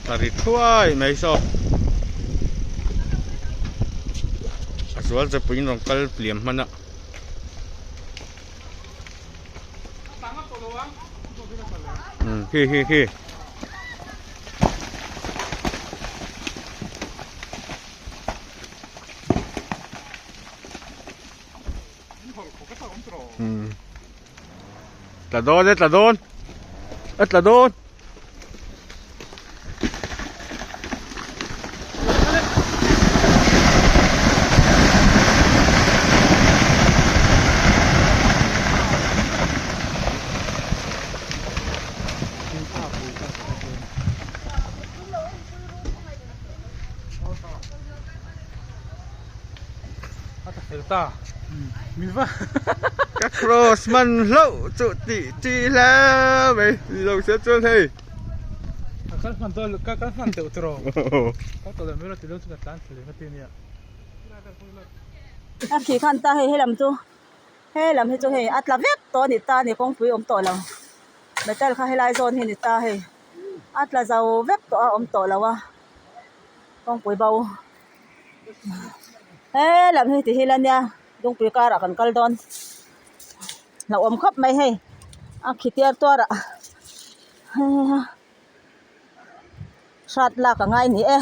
Tla ri thuai mai saw a zual che puiin rawn kal liam hman a. Khi khi khi. Tla dawn e tla dawn a tla dawn. Ka cross man hlauh chu tih chi hle mai lo se chuan hei. Ka kal hman dawn ka kal hman deuh tawh ka tawh lo mai rawh tilo chu ka tlan thla leh ka ti ania. A khi khan ta hei helam chu helam hi chu hei a tla vek tawh a ni ta a ni kawngpui awm tawh lo metal kha helai zawn hi a ni ta hei a tla zo vek tawh a awm tawh lo a kawngpui bo. He lam hi ti hian ania lungpui karah kan kal dawn hlauhawm khawp mai hei a khi tiar tuar ah hrat lak a ngai ni e.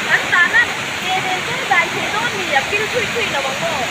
Kan tana ke nen chuan dai thei dawn ni a pil thui thui lo ang aw.